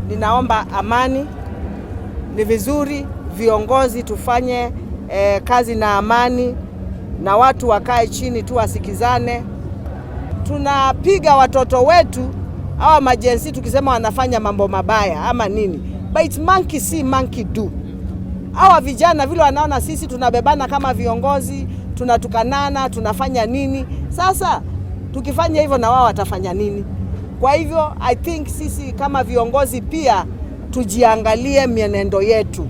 Ninaomba amani. Ni vizuri viongozi tufanye kazi na amani na watu wakae chini tu wasikizane. Tunapiga watoto wetu hawa ma-Gen Z tukisema wanafanya mambo mabaya ama nini, but it's monkey see, monkey do. Hawa vijana vile wanaona sisi tunabebana kama viongozi, tunatukanana, tunafanya nini? Sasa tukifanya hivyo na wao watafanya nini? Kwa hivyo I think sisi kama viongozi pia tujiangalie mienendo yetu.